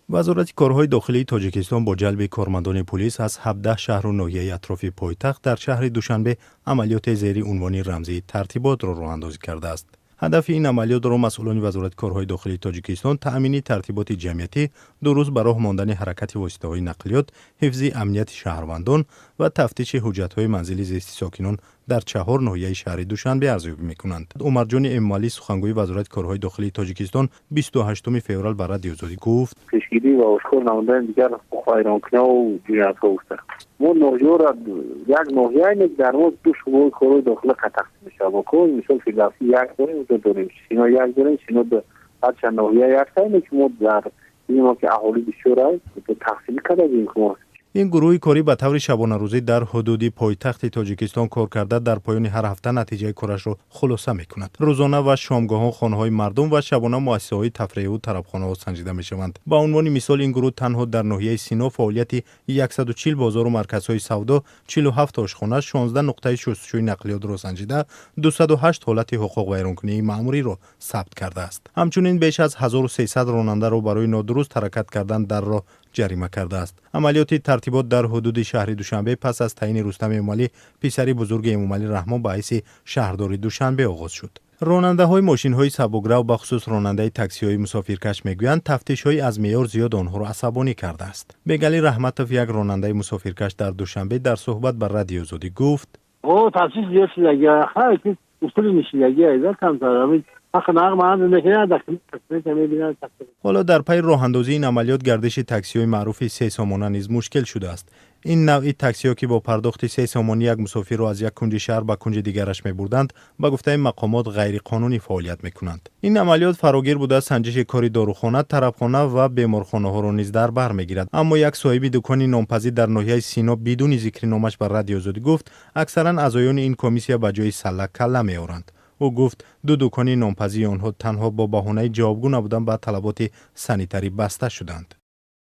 Вазорати корҳои дохилии Тоҷикистон бо ҷалби кормандони пулис аз 17 шаҳру ноҳияи атрофи пойтахт дар шаҳри Душанбе амалиёте зери унвони рамзии тартиботро роҳандозӣ кардааст. Ҳадафи ин амалиётро масъулони Вазорати корҳои дохилии Тоҷикистон таъмини тартиботи ҷамъиятӣ, дуруст ба роҳ мондани ҳаракати воситаҳои нақлиёт, ҳифзи амнияти шаҳрвандон ва тафтиши ҳуҷҷатҳои манзили зисти сокинон дар чаҳор ноҳияи шаҳри Душанбе арзёбӣ мекунанд. Умарҷони Эмомалӣ, сухангӯи Вазорати корҳои дохилии Тоҷикистон, 28 феврал ба Радиои Озодӣ гуфт: Пешгирӣ ва ошкор намудани дигар ҳуқуқвайронкуниҳову ҷиноятҳо гуфта, мо ноҳияро як ноҳияе, дар мо ду шӯъбаи корҳои дохила тақсим мешавад. Мисол, Фирдавсӣ як дорем, ду дорем, Сино як дорем, Сино ду. Ҳарчанд ноҳия яктаем, ки мо дар мо ки аҳолӣ бисёр аст, тақсим кардагим мо. Ин гурӯҳи корӣ ба таври шабонарӯзӣ дар ҳудуди пойтахти Тоҷикистон кор карда, дар поёни ҳар ҳафта натиҷаи корашро хулоса мекунад. Рӯзона ва шомгоҳон хонаҳои мардум ва шабона муассисаҳои тафреҳу тарабхонаҳо санҷида мешаванд. Ба унвони мисол, ин гурӯҳ танҳо дар ноҳияи Сино фаъолияти 140 бозору марказҳои савдо, 47 ошхона, 16 нуқтаи шустушӯи нақлиётро санҷида, 208 ҳолати ҳуқуқвайронкунии маъмуриро сабт кардааст. Ҳамчунин беш аз 1300 ронандаро барои нодуруст ҳаракат кардан дар роҳ ҷарима кардааст. Амалиёти тартибот дар ҳудуди шаҳри Душанбе пас аз таъйини Рустам Эмомалӣ, писари бузурги Эмомалӣ Раҳмон, ба ҳайси шаҳрдори Душанбе оғоз шуд. Ронандаҳои мошинҳои сабукрав, бахусус ронандаи таксиҳои мусофиркаш, мегӯянд, тафтишҳои аз меъёр зиёд онҳоро асабонӣ кардааст. Бегалӣ Раҳматов, як ронандаи мусофиркаш дар Душанбе, дар суҳбат ба Радиои Озодӣ гуфт: Тафтиш зиёд шудаги, усули мешидаги камтар. Ҳоло дар пайи роҳандозии ин амалиёт гардиши таксиҳои маъруфи сесомона низ мушкил шудааст. Ин навъи таксиҳо, ки бо пардохти 3 сомонӣ як мусофирро аз як кунҷи шаҳр ба кунҷи дигараш мебурданд, ба гуфтаи мақомот, ғайриқонунӣ фаъолият мекунанд. Ин амалиёт фарогир буда, санҷиши кори дорухона, тарабхона ва беморхонаҳоро низ дар бар мегирад. Аммо як соҳиби дукони нонпазӣ дар ноҳияи Сино бидуни зикри номаш ба Радиои Озодӣ гуфт, аксаран аъзоёни ин комиссия ба ҷои салла калла меоранд. Ӯ гуфт, ду дукони нонпазии онҳо танҳо бо баҳонаи ҷавобгӯ набудан ба талаботи санитарӣ баста шуданд.